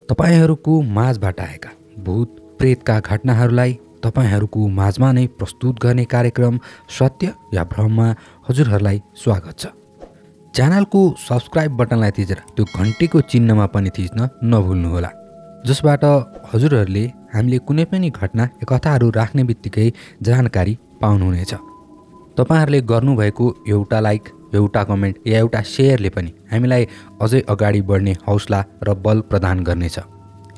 तपाईहरूको माझबाट आएका भूत प्रेतका घटनाहरूलाई तपाईहरूको माझमा नै प्रस्तुत गर्ने कार्यक्रम सत्य या भ्रममा हजुरहरूलाई स्वागत छ। च्यानलको सब्स्क्राइब बटनलाई थिचेर त्यो घन्टीको चिन्हमा पनि थिच्न नभुल्नुहोला, जसबाट हजुरहरूले हामीले कुनै पनि घटना कथाहरू राख्ने बित्तिकै जानकारी पाउनुहुनेछ। तपाईहरूले गर्नुभएको एउटा लाइक, एउटा कमेन्ट या एउटा शेयरले पनि हामीलाई अझै अगाडि बढ्ने हौसला र बल प्रदान गर्नेछ।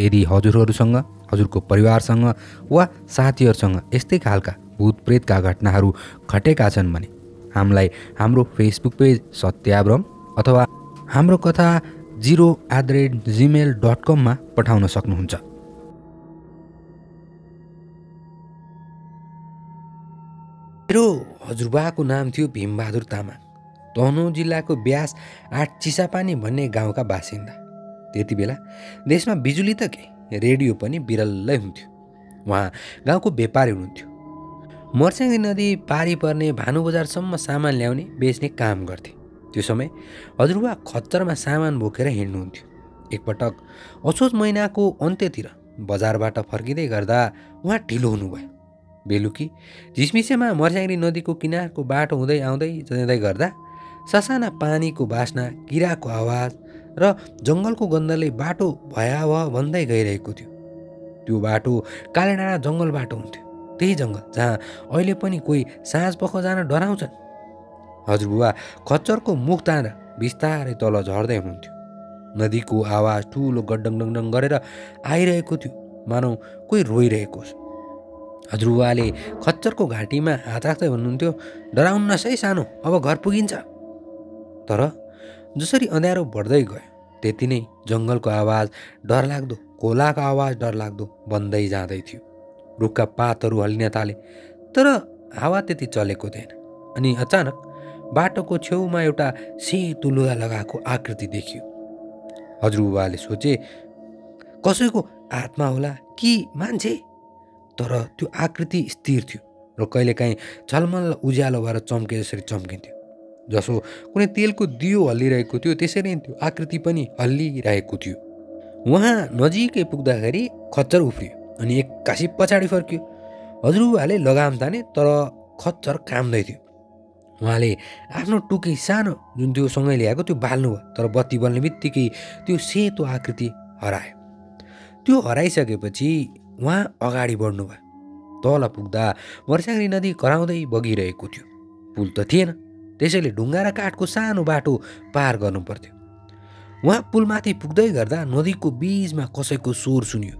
यदि हजुरहरूसँग, हजुरको परिवारसँग वा साथीहरूसँग यस्तै खालका भूत प्रेतका घटनाहरू घटेका छन् भने हामीलाई हाम्रो फेसबुक पेज सत्याभ्रम अथवा हाम्रो कथा 0@gmail.com मा पठाउन सक्नुहुन्छ। मेरो हजुरबाको नाम थियो भीमबहादुर तामाङ। तनहुँ जिल्लाको ब्यास 8 चिसापानी भन्ने गाउँका बासिन्दा। त्यति बेला देशमा बिजुली त के, रेडियो पनि बिरलै हुन्थ्यो। उहाँ गाउँको व्यापारी हुनुहुन्थ्यो। मर्स्याङ्गी नदी पारी पर्ने भानु बजारसम्म सामान ल्याउने बेच्ने काम गर्थे। त्यो समय हजुरबा खच्चरमा सामान बोकेर हिँड्नुहुन्थ्यो। एकपटक असोज महिनाको अन्त्यतिर बजारबाट फर्किँदै गर्दा उहाँ ढिलो हुनुभयो। बेलुकी झिसमिसेमा मर्स्याङ्गी नदीको किनारको बाटो हुँदै आउँदै जाँदै गर्दा ससाना पानीको बास्ना, किराको आवाज र जङ्गलको गन्धले बाटो भयावह भन्दै गइरहेको थियो। त्यो बाटो कालेडाँडा जङ्गल बाटो हुन्थ्यो, त्यही जङ्गल जहाँ अहिले पनि कोही साँझ पख जान डराउँछन्। हजुरबुवा खच्चरको मुख तानेर बिस्तारै तल झर्दै हुनुहुन्थ्यो। नदीको आवाज ठुलो गड्डङ गरेर आइरहेको थियो, मानौ कोही रोइरहेको होस्। हजुरबुवाले खच्चरको घाँटीमा हात राख्दै भन्नुहुन्थ्यो, डराउन्नस् है सानो, अब घर पुगिन्छ। तर जसरी अँध्यारो बढ्दै गयो त्यति नै जङ्गलको आवाज डरलाग्दो, खोलाको आवाज डरलाग्दो बन्दै जाँदै थियो। रुखका पातहरू हल्लिन थाले, तर हावा त्यति चलेको थिएन। अनि अचानक बाटोको छेउमा एउटा सेतो लुगा लगाएको आकृति देखियो। हजुरबुवाले सोचे, कसैको आत्मा होला कि मान्छे? तर त्यो आकृति स्थिर थियो र कहिलेकाहीँ झलमल्ल उज्यालो भएर चम्के जसरी चम्किन्थ्यो। जसो कुनै तेलको दियो हल्लिरहेको थियो त्यसरी त्यो आकृति पनि हल्लिरहेको थियो। उहाँ नजिकै पुग्दाखेरि खच्चर उफ्रियो अनि एक्कासी पछाडि फर्कियो। हजुरबुवाले लगाम ताने, तर खच्चर काम्दै थियो। उहाँले आफ्नो टुकी सानो जुन त्यो सँगै ल्याएको त्यो बाल्नुभयो, तर बत्ती बल्ने बित्तिकै त्यो सेतो आकृति हरायो। त्यो हराइसकेपछि उहाँ अगाडि बढ्नुभयो। तल पुग्दा मर्स्याङ्गी नदी कराउँदै बगिरहेको थियो। पुल त थिएन, त्यसैले ढुङ्गा र काठको सानो बाटो पार गर्नु पर्थ्यो। उहाँ पुलमाथि पुग्दै गर्दा नदीको बीचमा कसैको स्वर सुनियो,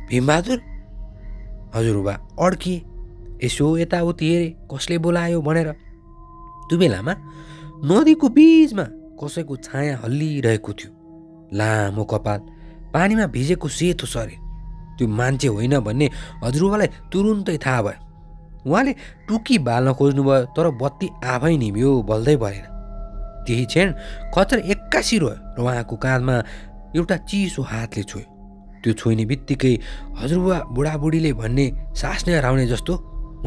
भीमबहादुर। हजुरबा अड्किए, यसो यताउति हेरे कसले बोलायो भनेर। त्यो बेलामा नदीको बीचमा कसैको छाया हल्लिरहेको थियो। लामो कपाल, पानीमा भिजेको सेतो शरीर। त्यो मान्छे होइन भन्ने हजुरबालाई तुरुन्तै थाहा भयो। उहाँले टुकी बाल्न खोज्नुभयो, तर बत्ती आफै निभ्यो, बल्दै भएन। त्यही क्षण खच्चर एक्कासी रोयो र उहाँको काँधमा एउटा चिसो हातले छोयो। त्यो छोइने बित्तिकै हजुरबुवा बुढाबुढीले भन्ने सास नै हराउने जस्तो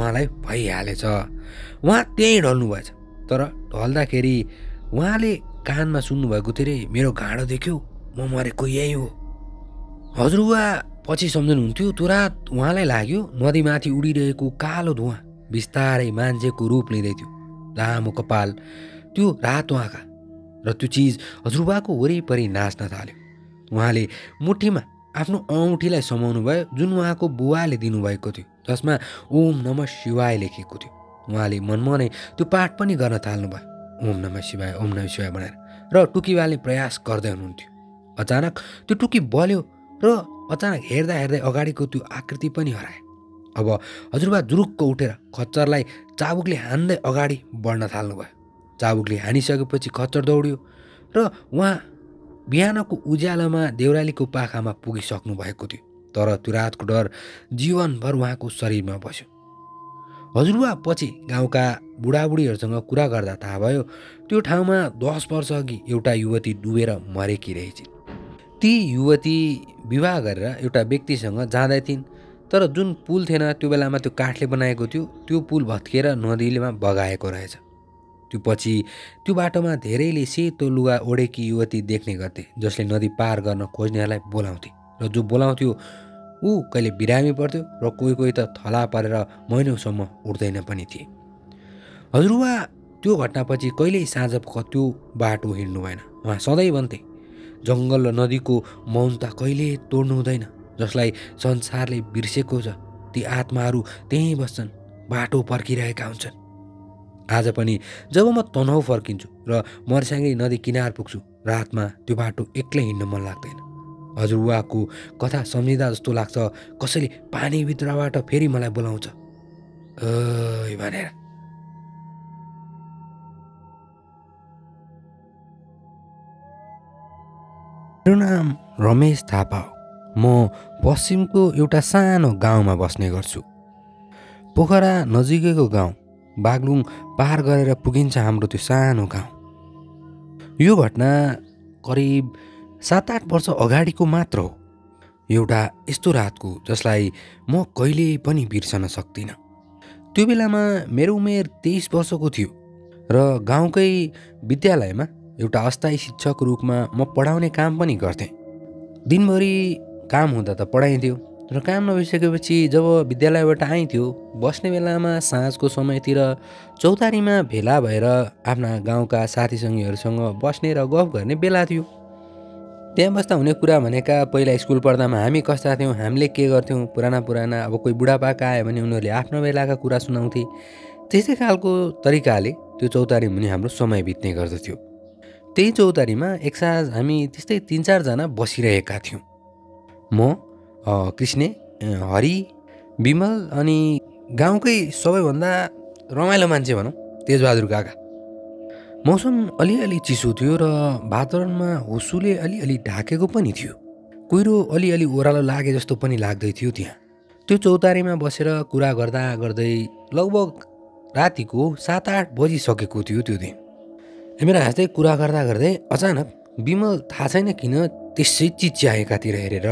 उहाँलाई भइहालेछ। उहाँ त्यहीँ ढल्नुभएछ, तर ढल्दाखेरि उहाँले कानमा सुन्नुभएको थियो रे, मेरो घाँडो देख्यो, म मरेको यही हो। हजुरबुवा पछि सम्झिनुहुन्थ्यो, त्यो रात उहाँलाई लाग्यो नदीमाथि उडिरहेको कालो धुवाँ बिस्तारै मान्छेको रूप लिँदै थियो। लामो कपाल, त्यो रातो आँखा र त्यो चिज हजुरबाको वरिपरि नाच्न थाल्यो। उहाँले मुठीमा आफ्नो औँठीलाई समाउनु भयो, जुन उहाँको बुवाले दिनुभएको थियो, जसमा ओम नमः शिवाय लेखेको थियो। उहाँले मनमा नै त्यो पाठ पनि गर्न थाल्नुभयो, ओम नमः शिवाय, ओम नमः शिवाय भनेर, र टुकी बाल्ने प्रयास गर्दै हुनुहुन्थ्यो। अचानक त्यो टुकी बल्यो र अचानक हेर्दा हेर्दै अगाडिको त्यो आकृति पनि हरायो। अब हजुरबा जुरुक्क उठेर खच्चरलाई चाबुकले हान्दै अगाडि बढ्न थाल्नुभयो। चाबुकले हानिसकेपछि खच्चर दौड्यो र उहाँ बिहानको उज्यालोमा देउरालीको पाखामा पुगिसक्नु भएको थियो। तर त्यो रातको डर जीवनभर उहाँको शरीरमा बस्यो। हजुरबा पछि गाउँका बुढाबुढीहरूसँग कुरा गर्दा थाहा भयो, त्यो ठाउँमा 10 वर्ष अघि एउटा युवती डुबेर मरेकी रहेछिन्। ती युवती विवाह गरेर एउटा व्यक्तिसँग जाँदै थिइन्, तर जुन पुल थिएन त्यो बेलामा त्यो काठले बनाएको थियो, त्यो पुल भत्किएर नदीमा बगाएको रहेछ। त्यो पछि त्यो बाटोमा धेरैले सेतो लुगा ओढेकी युवती देख्ने गर्थे जसले नदी पार गर्न खोज्नेहरूलाई बोलाउँथे र जो बोलाउँथ्यो ऊ कहिले बिरामी पर्थ्यो र कोही कोही त थला परेर महिनौसम्म उठ्दैन पनि थिए। हजुरबा त्यो घटनापछि कहिल्यै साँझ त्यो बाटो हिँड्नु भएन। उहाँ सधैँ भन्थे जङ्गल र नदीको मौनता कहिले तोड्नु हुँदैन। जसलाई संसारले बिर्सेको छ ती आत्माहरू त्यहीँ बस्छन्, बाटो पर्खिरहेका हुन्छन्। आज पनि जब म तनहुँ फर्किन्छु र मर्स्याङ्गी नदी किनार पुग्छु रातमा त्यो बाटो एक्लै हिँड्न मन लाग्दैन। हजुरबाको कथा सम्झिँदा जस्तो लाग्छ कसैले पानीभित्रबाट फेरि मलाई बोलाउँछ भनेर। मेरो नाम रमेश थापा हो। म पश्चिमको एउटा सानो गाउँमा बस्ने गर्छु। पोखरा नजिकैको गाउँ बागलुङ पार गरेर पुगिन्छ हाम्रो त्यो सानो गाउँ। यो घटना करिब 7-8 वर्ष अगाडिको मात्र हो। एउटा यस्तो रातको जसलाई म कहिले पनि बिर्सन सक्दिनँ। त्यो बेलामा मेरो उमेर 23 वर्षको थियो र गाउँकै विद्यालयमा एउटा अस्थायी शिक्षकको रूपमा म पढाउने काम पनि गर्थेँ। दिनभरि काम हुँदा त पढाइन्थ्यो र काम नभइसकेपछि जब विद्यालयबाट आइन्थ्यो बस्ने बेलामा साँझको समयतिर चौतारीमा भेला भएर आफ्ना गाउँका साथीसङ्गीहरूसँग बस्ने र गफ गर्ने बेला थियो। त्यहाँ बस्दा हुने कुरा भनेका पहिला स्कुल पढ्दामा हामी कस्ता थियौँ, हामीले के गर्थ्यौँ, पुराना अब कोही बुढापाका आयो भने उनीहरूले आफ्नो बेलाका कुरा सुनाउँथे। त्यस्तै खालको तरिकाले त्यो चौतारी मुनि हाम्रो समय बित्ने गर्दथ्यो। त्यही चौतारीमा एक साँझ हामी त्यस्तै 3-4 जना बसिरहेका थियौँ। म, कृष्णे, हरि, विमल अनि गाउँकै सबैभन्दा रमाइलो मान्छे भनौँ तेजबहादुर काका। मौसम अलिअलि चिसो थियो र वातावरणमा हुस्सुले अलिअलि ढाकेको पनि थियो। कुहिरो अलिअलि ओह्रालो लागे जस्तो पनि लाग्दै थियो। त्यहाँ त्यो चौतारीमा बसेर कुरा गर्दा गर्दै लगभग रातिको 7-8 बजिसकेको थियो त्यो दिन। मेरो हाँस्दै कुरा गर्दा गर्दै अचानक विमल थाहा छैन किन त्यसै चिच्याएकातिर हेरेर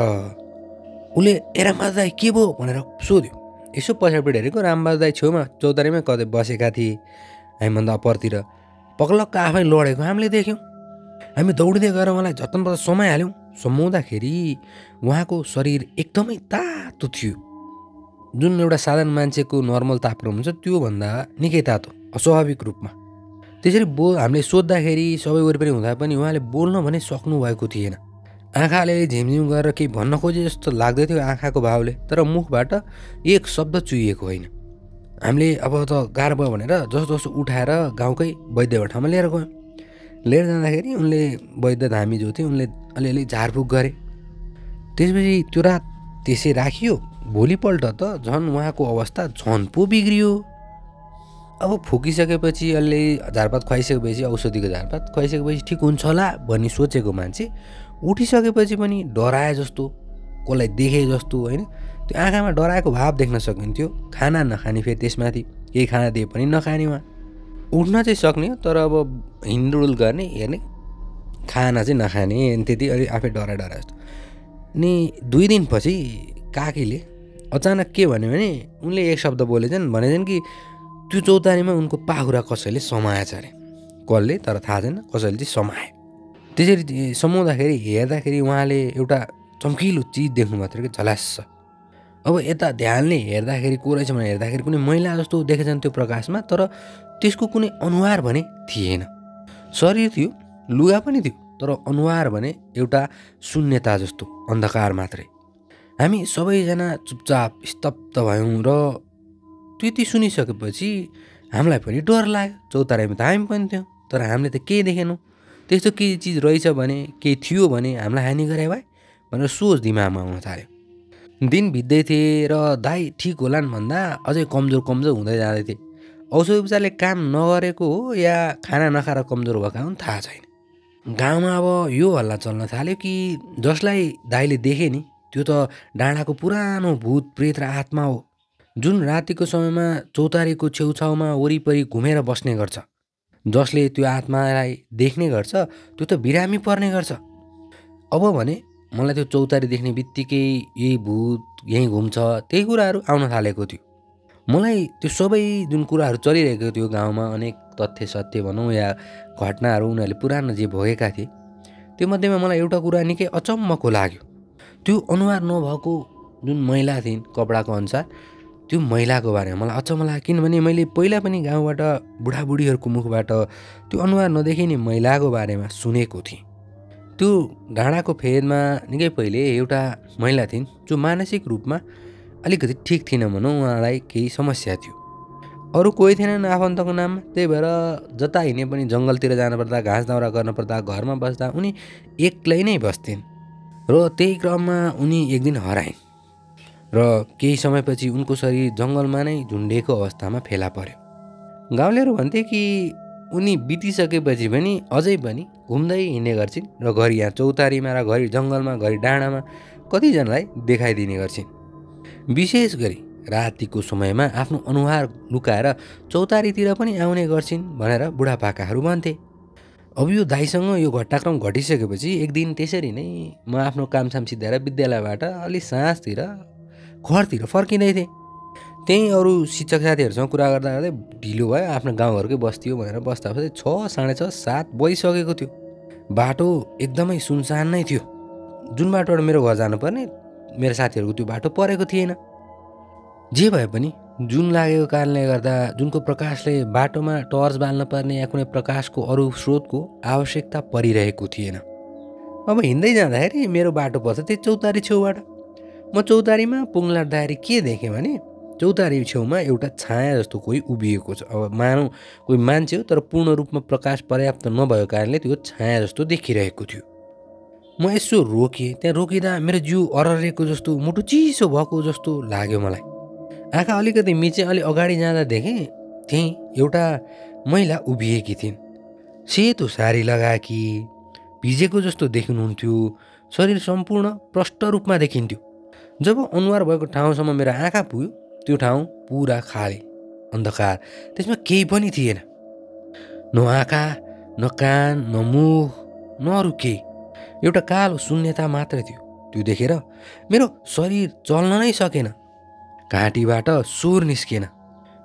उसले ए रामबहादुर दाइ के भयो भनेर सोध्यो। यसो पछाडिपट्टि हेरेको रामबहादुर दाइ छेउमा चौतारीमै कतै बसेका थिए। हामीभन्दा अप्परतिर पक्लक्क आफै लडेको हामीले देख्यौँ। हामी दौडिँदै गएर उहाँलाई झत्तनपत्त समाइहाल्यौँ। समाउँदाखेरि उहाँको शरीर एकदमै तातो थियो। जुन एउटा साधारण मान्छेको नर्मल तापक्रम हुन्छ त्योभन्दा निकै तातो, अस्वाभाविक रूपमा। त्यसरी हामीले सोद्धाखेरि सबै वरिपरि हुँदा पनि उहाँले बोल्न भने सक्नु भएको थिएन। आँखाले झिमझिम गरेर केही भन्न खोजे जस्तो लाग्दै थियो आँखाको भावले, तर मुखबाट एक शब्द चुहिएको होइन। हामीले अब त गाह्रो भयो भनेर जसो उठाएर गाउँकै वैद्य ठाउँमा लिएर गयौँ। लिएर जाँदाखेरि उनले वैद्य धामी जो थिए उनले अलिअलि झारफुक गरे। त्यसपछि त्यो रात त्यसै राखियो। भोलिपल्ट त झन् उहाँको अवस्था झन् पो बिग्रियो। अब फुकिसकेपछि अलि झारपात खुवाइसकेपछि औषधिको झारपात खुवाइसकेपछि ठिक हुन्छ होला भन्ने सोचेको मान्छे उठिसकेपछि पनि डराए जस्तो, कसलाई देखे जस्तो होइन, त्यो आँखामा डराएको भाव देख्न सकिन्थ्यो। खाना नखाने फेरि त्यसमाथि केही खाना दिए पनि नखाने उहाँ। उठ्न चाहिँ सक्ने तर अब हिँडडुल गर्ने हेर्ने, खाना चाहिँ नखाने, त्यति अलि आफै डराए जस्तो। अनि 2 दिनपछि काकीले अचानक के भन्यो भने उनले एक शब्द बोलेछन्, भनेछन् कि त्यो चौतारीमा उनको पाखुरा कसैले समाएछ अरे। कसले तर थाहा छैन, कसैले चाहिँ समाए। त्यसरी समाउँदाखेरि हेर्दाखेरि उहाँले एउटा चम्किलो चिज देख्नुभएको थियो कि झलास्स। अब यता ध्यानले हेर्दाखेरि को रहेछ भनेर हेर्दाखेरि कुनै महिला जस्तो देखेछन् त्यो प्रकाशमा, तर त्यसको कुनै अनुहार भने थिएन। शरीर थियो, लुगा पनि थियो, तर अनुहार भने एउटा शून्यता जस्तो, अन्धकार मात्रै। हामी सबैजना चुपचाप स्तब्ध भयौँ र त्यति सुनिसकेपछि हामीलाई पनि डर लाग्यो। चौतारीमा त हामी पनि थियौँ, तर हामीले त केही देखेनौँ। त्यस्तो केही चिज रहेछ भने, केही थियो भने हामीलाई हानि गरे भए भनेर सोच दिमागमा आउन थाल्यो। दिन बित्दै थिए र दाइ ठिक होलान् भन्दा अझै कमजोर हुँदै जाँदै थिए। औषध उपचारले काम नगरेको हो या खाना नखाएर कमजोर भएका हुन् थाहा छैन। गाउँमा अब यो हल्ला चल्न थाल्यो कि जसलाई दाइले देखे नि त्यो त डाँडाको पुरानो भूत प्रेत र आत्मा हो, जुन रातिको समयमा चौतारीको छेउछाउमा वरिपरि घुमेर बस्ने गर्छ। जसले त्यो आत्मालाई देख्ने गर्छ त्यो त बिरामी पर्ने गर्छ। अब भने मलाई त्यो चौतारी देख्ने बित्तिकै यही भूत यहीँ घुम्छ त्यही कुराहरू आउन थालेको थियो। मलाई त्यो सबै जुन कुराहरू चलिरहेको थियो गाउँमा अनेक तथ्य सत्य भनौँ या घटनाहरू उनीहरूले पुरानो जे भोगेका थिए त्यो मध्येमा मलाई एउटा कुरा निकै अचम्मको लाग्यो। त्यो अनुहार नभएको जुन महिला थिइन् कपडाको अनुसार त्यो महिलाको बारेमा मलाई अचम्म लाग्यो। किनभने मैले पहिला पनि गाउँबाट बुढाबुढीहरूको मुखबाट त्यो अनुहार नदेखिने महिलाको बारेमा सुनेको थिएँ। त्यो डाँडाको फेदमा निकै पहिले एउटा महिला थिइन् जो मानसिक रूपमा अलिकति ठिक थिएन भनौँ, उहाँलाई केही समस्या थियो। अरू कोही थिएनन् आफन्तको नाममा, त्यही भएर जता हिँडे पनि जङ्गलतिर जानुपर्दा घाँस दाउरा गर्नुपर्दा घरमा बस्दा उनी एक्लै नै बस्थिन् र त्यही क्रममा उनी एक दिन हराइन् र केही समयपछि उनको शरीर जङ्गलमा नै झुन्डिएको अवस्थामा फेला पर्यो। गाउँलेहरू भन्थे कि उनी बितिसकेपछि पनि अझै पनि घुम्दै हिँड्ने गर्छिन् र घरि यहाँ चौतारीमा र घरि जङ्गलमा घरि डाँडामा कतिजनालाई देखाइदिने गर्छिन्। विशेष गरी रातिको समयमा आफ्नो अनुहार लुकाएर चौतारीतिर पनि आउने गर्छिन् भनेर बुढापाकाहरू भन्थे। अब यो दाइसँग यो घटनाक्रम घटिसकेपछि एक दिन त्यसरी नै म आफ्नो कामसाम सिद्धाएर विद्यालयबाट अलि साँझतिर घरतिर फर्किँदै थिएँ। त्यहीँ अरू शिक्षक साथीहरूसँग कुरा गर्दा गर्दै ढिलो भयो, आफ्नो गाउँघरकै बस्ती हो भनेर बस्दा बस्दै 6, साढे 6, 7 बजिसकेको थियो। बाटो एकदमै सुनसान नै थियो। जुन बाटोबाट मेरो घर जानुपर्ने मेरो साथीहरूको त्यो बाटो परेको थिएन। जे भए पनि जुन लागेको कारणले गर्दा जुनको प्रकाशले बाटोमा टर्च बाल्न पर्ने या कुनै प्रकाशको अरू स्रोतको आवश्यकता परिरहेको थिएन। अब हिँड्दै जाँदाखेरि मेरो बाटो पर्छ त्यही चौतारी छेउबाट। म चौतारीमा पुग्न लाग्दाखेरि के देखेँ भने चौतारी छेउमा एउटा छाया जस्तो कोही उभिएको छ। अब मानौँ कोही मान्छे हो तर पूर्ण रूपमा प्रकाश पर्याप्त नभएको कारणले त्यो छाया जस्तो देखिरहेको थियो। म यसो रोकेँ। त्यहाँ रोकिँदा मेरो जिउ अररेको जस्तो, मुटु चिसो भएको जस्तो लाग्यो मलाई। आँखा अलिकति मिचेँ, अलि अगाडि जाँदा देखेँ त्यहीँ एउटा महिला उभिएकी थिइन्। सेतो साडी लगाएकी, भिजेको जस्तो देखिनुहुन्थ्यो, शरीर सम्पूर्ण प्रष्ट रूपमा देखिन्थ्यो। जब अनुहार भएको ठाउँसम्म मेरो आँखा पुग्यो त्यो ठाउँ पुरा खाली अन्धकार, त्यसमा केही पनि थिएन। न आँखा, न कान, न मुख, न अरू केही, एउटा कालो शून्यता मात्रै थियो। त्यो देखेर मेरो शरीर चल्न नै सकेन, घाँटीबाट स्वर निस्केन।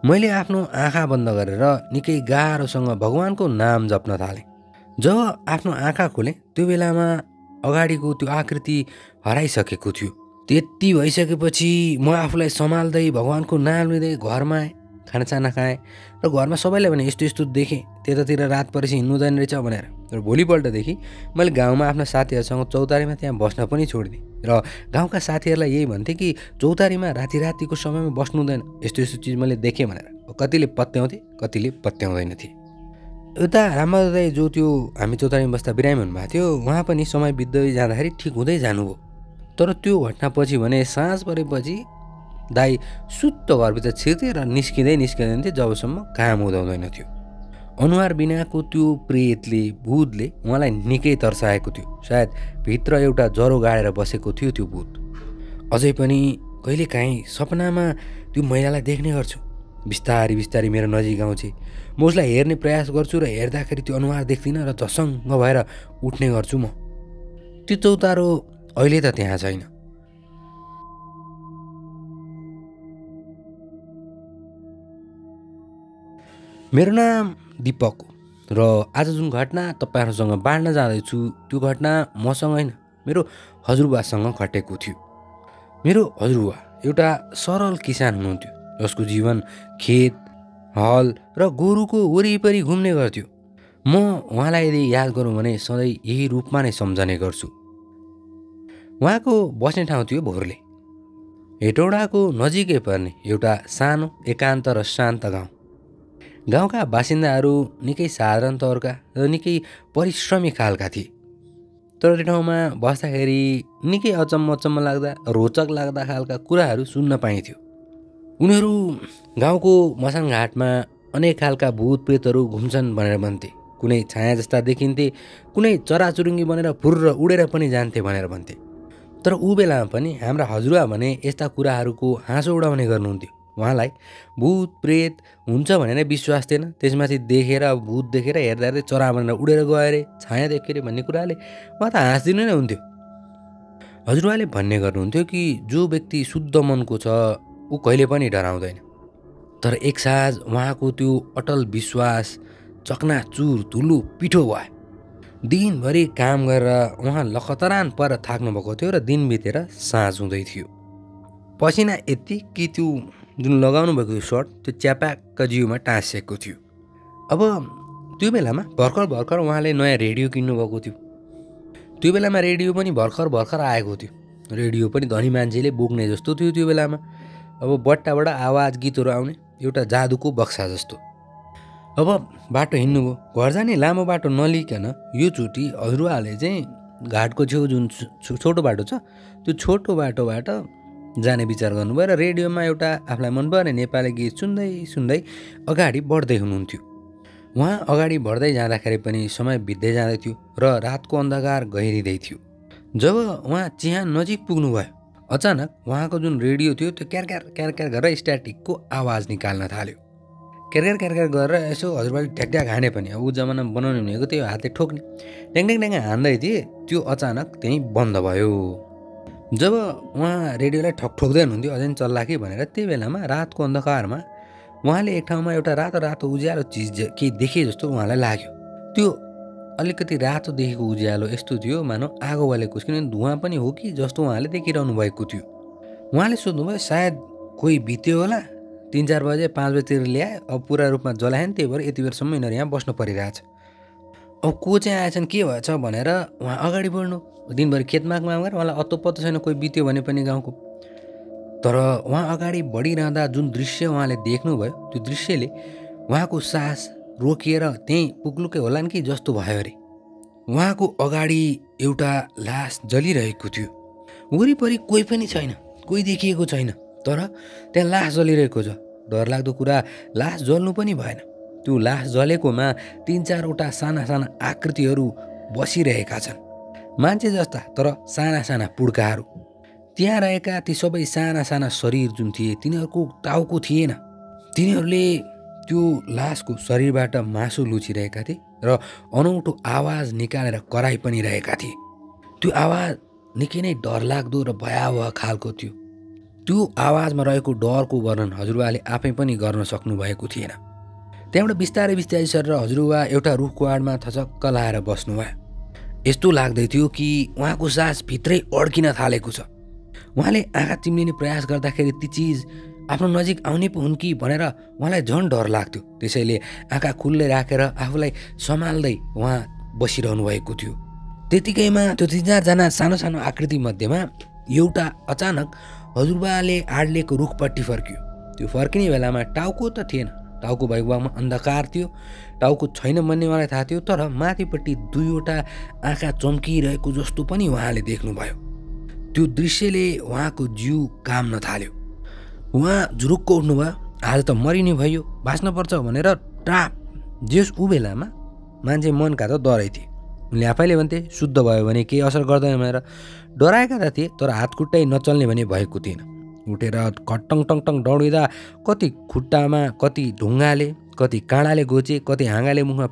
मैले आफ्नो आँखा बन्द गरेर निकै गाह्रोसँग भगवानको नाम जप्न थालेँ। जब आफ्नो आँखा खोलेँ त्यो बेलामा अगाडिको त्यो आकृति हराइसकेको थियो। त्यति भइसकेपछि म आफूलाई सम्हाल्दै भगवानको नाम लिँदै घरमा आएँ, खानासाना खाएँ र घरमा सबैलाई भने यस्तो यस्तो देखेँ, त्यतातिर रात परेपछि हिँड्नु हुँदैन रहेछ भनेर। र भोलिपल्टदेखि मैले गाउँमा आफ्ना साथीहरूसँग चौतारीमा त्यहाँ बस्न पनि छोडिदिएँ र गाउँका साथीहरूलाई यही भन्थेँ कि चौतारीमा रातिको समयमा बस्नु हुँदैन, यस्तो यस्तो चिज मैले देखेँ भनेर। कतिले पत्याउँथे, कतिले पत्याउँदैनथे। उता रामबहादुर दाइ जो त्यो हामी चौतारीमा बस्दा बिरामी हुनुभएको थियो, उहाँ पनि समय बित्दै जाँदाखेरि ठिक हुँदै जानुभयो। तर त्यो घटनापछि भने साँझ परेपछि दाइ सुत्त घरभित्र छिर्थे र निस्किँदैन थिए जबसम्म काम हुँदैन थियो। अनुहार बिनाको त्यो प्रेतले, भूतले उहाँलाई निकै तर्साएको थियो। सायद भित्र एउटा जरो गाडेर बसेको थियो त्यो भूत। अझै पनि कहिलेकाहीँ सपनामा त्यो महिलालाई देख्ने गर्छु। बिस्तारी बिस्तारी मेरो नजिक आउँछ, म उसलाई हेर्ने प्रयास गर्छु र हेर्दाखेरि त्यो अनुहार देख्दिनँ र झसङ्ग भएर उठ्ने गर्छु म। त्यो चौतारो अहिले त त्यहाँ छैन। मेरो नाम दीपक हो र आज जुन घटना तपाईँहरूसँग बाँड्न जाँदैछु त्यो घटना मसँग होइन, मेरो हजुरबासँग घटेको थियो। मेरो हजुरबा एउटा सरल किसान हुनुहुन्थ्यो जसको जीवन खेत, हल र गोरुको वरिपरि घुम्ने गर्थ्यो। म उहाँलाई यदि याद गरौँ भने सधैँ यही रूपमा नै सम्झने गर्छु। उहाँको बस्ने ठाउँ थियो भोरले, हेटौडाको नजिकै पर्ने एउटा सानो एकान्त र शान्त गाउँ। गाउँका बासिन्दाहरू निकै साधारण तौरका र निकै परिश्रमी खालका थिए। तर त्यो ठाउँमा बस्दाखेरि निकै अचम्म लाग्दा, रोचक लाग्दा खालका कुराहरू सुन्न पाइन्थ्यो। उनीहरू गाउँको मसान घाटमा अनेक खालका भूत प्रेतहरू घुम्छन् भनेर भन्थे। कुनै छाया जस्ता देखिन्थे, कुनै चराचुरुङ्गी बनेर फुर्र उडेर पनि जान्थे भनेर भन्थे। तर ऊ बेलामा पनि हाम्रा हजुरबा भने यस्ता कुराहरूको हाँसो उडाउने गर्नुहुन्थ्यो। उहाँलाई भूत प्रेत हुन्छ भनेर विश्वास थिएन। त्यसमाथि भूत देखेर हेर्दा हेर्दै चरा भनेर उडेर गयो अरे, छाया देख्यो अरे भन्ने कुराले उहाँ त हाँस्दिनु नै हुन्थ्यो। हजुरबाले भन्ने गर्नुहुन्थ्यो कि जो व्यक्ति शुद्ध मनको छ ऊ कहिले पनि डराउँदैन। तर एक साँझ उहाँको त्यो अटल विश्वास चकनाचुर धुलो पिठो भयो। दिनभरि काम गरेर उहाँ लखतरान पर थाक्नु भएको थियो र दिन बितेर साँझ हुँदै थियो। पसिना यति कि त्यो जुन लगाउनु भएको सर्ट त्यो च्यापाक्क जिउमा टाँसिएको थियो। अब त्यो बेलामा भर्खर उहाँले नयाँ रेडियो किन्नुभएको थियो। त्यो बेलामा रेडियो पनि भर्खर आएको थियो। रेडियो पनि धनी मान्छेले बोक्ने जस्तो थियो त्यो बेलामा। अब बट्टाबाट आवाज गीतहरू आउने एउटा जादुको बक्सा जस्तो। अब बाटो हिँड्नुभयो, घर जाने लामो बाटो नलिकन यो चोटि हजुरबाले चाहिँ घाटको छेउ जुन छोटो बाटो छ त्यो छोटो बाटोबाट जाने विचार गर्नुभयो र रेडियोमा एउटा आफूलाई मनपर्ने नेपाली गीत सुन्दै अगाडि बढ्दै हुनुहुन्थ्यो। उहाँ अगाडि बढ्दै जाँदाखेरि पनि समय बित्दै जाँदै थियो र रातको अन्धकार गहिरिँदै थियो। जब उहाँ चिहान नजिक पुग्नुभयो अचानक उहाँको जुन रेडियो थियो त्यो क्यार गरेर स्ट्याटिकको आवाज निकाल्न थाल्यो। क्यार गरेर यसो हजुरबाले ठ्याक हाने पनि अब ऊ जमानामा बनाउने भनेको त्यो हातले ठोक्ने ट्याङ हान्दै थिए त्यो अचानक त्यहीँ बन्द भयो। जब उहाँ रेडियोलाई ठोक्दै हुनुहुन्थ्यो अझै चल्ला कि भनेर त्यही बेलामा रातको अन्धकारमा उहाँले एक ठाउँमा एउटा रातो उज्यालो चिज केही देखे जस्तो उहाँलाई लाग्यो। त्यो अलिकति रातो देखेको उज्यालो यस्तो थियो मानव आगो बलेको, किनभने धुवाँ पनि हो कि जस्तो उहाँले देखिरहनु भएको थियो। उहाँले सोध्नुभयो सायद कोही बित्यो होला, 3-4 बजे 5 बजेतिर ल्याए, अब पुरा रूपमा जलाएन, त्यही भएर यति बेरसम्म यिनीहरू यहाँ बस्नु परिरहेछ। अब को चाहिँ आएछन् के भएछ भनेर उहाँ अगाडि बढ्नु। दिनभरि खेतमा काम गरेर उहाँलाई अत्तो पत्तो छैन कोही बित्यो भने पनि गाउँको। तर उहाँ अगाडि बढिरहँदा जुन दृश्य उहाँले देख्नुभयो त्यो दृश्यले उहाँको सास रोकिएर त्यहीँ पुग्लुकै होलान् कि जस्तो भयो अरे। उहाँको अगाडि एउटा लास जलिरहेको थियो। वरिपरि कोही पनि छैन, कोही देखिएको छैन, तर त्यहाँ लास जलिरहेको छ। डरलाग्दो कुरा लास जल्नु पनि भएन। त्यो लास जलेकोमा 3-4वटा साना आकृतिहरू बसिरहेका छन्, मान्छे जस्ता तर साना पुड्काहरू। त्यहाँ रहेका ती सबै साना शरीर जुन थिए तिनीहरूको टाउको थिएन। तिनीहरूले त्यो लासको शरीरबाट मासु लुचिरहेका थिए र अनौठो आवाज निकालेर कराइ पनि रहेका थिए। त्यो आवाज निकै नै डरलाग्दो र भयावह खालको थियो। त्यो आवाजमा रहेको डरको वर्णन हजुरबाले आफै पनि गर्न सक्नु भएको थिएन। त्यहाँबाट बिस्तारै सरेर हजुरबा एउटा रुखको आडमा थचक्क लाएर बस्नुभयो। यस्तो लाग्दै थियो कि उहाँको सास भित्रै अड्किन थालेको छ। उहाँले आँखा चिम्लिने प्रयास गर्दाखेरि ती चिज आफ्नो नजिक आउने पो हुन् कि भनेर उहाँलाई झन् डर लाग्थ्यो। त्यसैले आँखा खुल्लै राखेर आफूलाई सम्हाल्दै उहाँ बसिरहनु भएको थियो। त्यतिकैमा त्यो 3-4जना सानो आकृति मध्येमा एउटा अचानक हजुरबाले आड्लेको रुखपट्टि फर्कियो। त्यो फर्किने बेलामा टाउको त थिएन, टाउको भएको भागमा अन्धकार थियो, टाउको छैन भन्ने उहाँलाई थाहा थियो, तर माथिपट्टि 2वटा आँखा चम्किरहेको जस्तो पनि उहाँले देख्नुभयो। त्यो दृश्यले उहाँको जिउ काम्न थाल्यो। उहाँ झुरुक्क उठ्नुभयो। आज त मरिने भयो, बाँच्नुपर्छ भनेर टाप जेस ऊ बेलामा मान्छे मनका त डरै थिए। उनले आफैले भन्थे शुद्ध भयो भने केही असर गर्दैन भनेर डराएका त थिए, तर हातखुट्टै नचल्ने भने भएको थिएन। उठेर खट्टङ टङ दौडिँदा कति खुट्टामा, कति ढुङ्गाले, कति काँडाले गोचे, कति हाँगाले मुखमा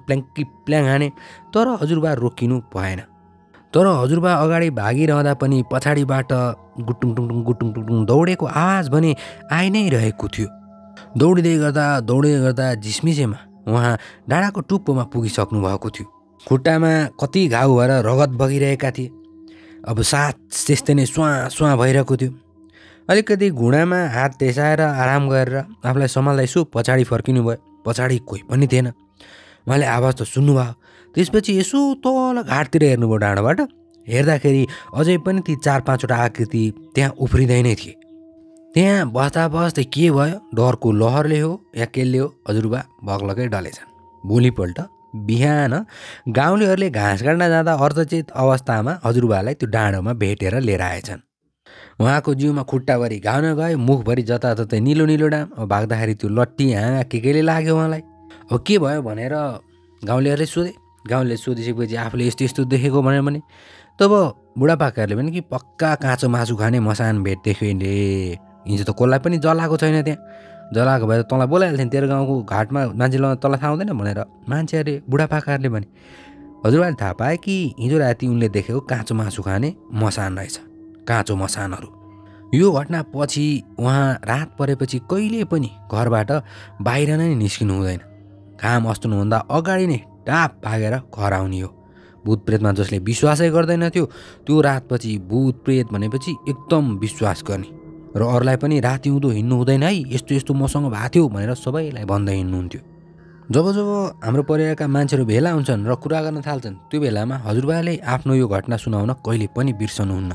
प्ल्याङ हाने, तर हजुरबा रोकिनु भएन। तर हजुरबा अगाडि भागिरहँदा पनि पछाडिबाट गुटुङ दौडेको आवाज भने आइ नै रहेको थियो। दौडिँदै गर्दा झिसमिसेमा उहाँ डाँडाको टुप्पोमा पुगिसक्नु भएको थियो। खुट्टामा कति घाउ भएर रगत बगिरहेका थिए। अब साथ त्यस्तै नै स्वाँ भइरहेको थियो। अलिकति घुँडामा हात तेसाएर आराम गरेर आफूलाई सम्हाल्दै यसो पछाडि फर्किनु भयो। पछाडि कोही पनि थिएन। उहाँले आवाज त सुन्नुभयो। त्यसपछि यसो तल घाटतिर हेर्नुभयो। डाँडाबाट हेर्दाखेरि अझै पनि ती 4-5वटा आकृति त्यहाँ उफ्रिँदै नै थिए। त्यहाँ बस्दै के भयो, डरको लहरले हो या केले हो, हजुरबा भग्लकै डलेछन्। भोलिपल्ट बिहान गाउँलेहरूले घाँस काट्न जाँदा अर्धचेत अवस्थामा हजुरबालाई त्यो डाँडोमा भेटेर लिएर आएछन्। उहाँको जिउमा खुट्टाभरि घाउ नगए, मुखभरि जताततै निलो डाम। अब भाग्दाखेरि त्यो लट्टी हाँगा केले लाग्यो उहाँलाई। अब के भयो भनेर गाउँलेहरूले सोधे। गाउँले सोधिसकेपछि आफूले यस्तो देखेको भनेर भने तब बुढापाकाहरूले भने कि पक्का काँचो मासु खाने मसान भेट्थ्यो रे। हिजो त कसलाई पनि जलाएको छैन, त्यहाँ जलाएको भएर तँलाई बोलाइहाल्थ्यो नि, तेरो गाउँको घाटमा मान्छे तँलाई थाहा हुँदैन भनेर मान्छेहरूले बुढापाकाहरूले भने। हजुरबाले थाहा पाए कि हिजो राति उनले देखेको काँचो मासु खाने मसान रहेछ, काँचो मसानहरू। यो घटना पछि उहाँ रात परेपछि कहिले पनि घरबाट बाहिर नै निस्किनु हुँदैन। घाम अस्तिनुभन्दा अगाडि नै टाप भागेर घर आउने हो। भूत प्रेतमा जसले विश्वासै गर्दैन थियो त्यो रातपछि भूत प्रेत भनेपछि एकदम विश्वास गर्ने र अरूलाई पनि राति हुँदो हिँड्नु हुँदैन है, यस्तो यस्तो मसँग भएको थियो भनेर सबैलाई भन्दै हिँड्नुहुन्थ्यो। जब जब हाम्रो परिवारका मान्छेहरू भेला हुन्छन् र कुरा गर्न थाल्छन् त्यो बेलामा हजुरबाले आफ्नो यो घटना सुनाउन कहिले पनि बिर्सनुहुन्न।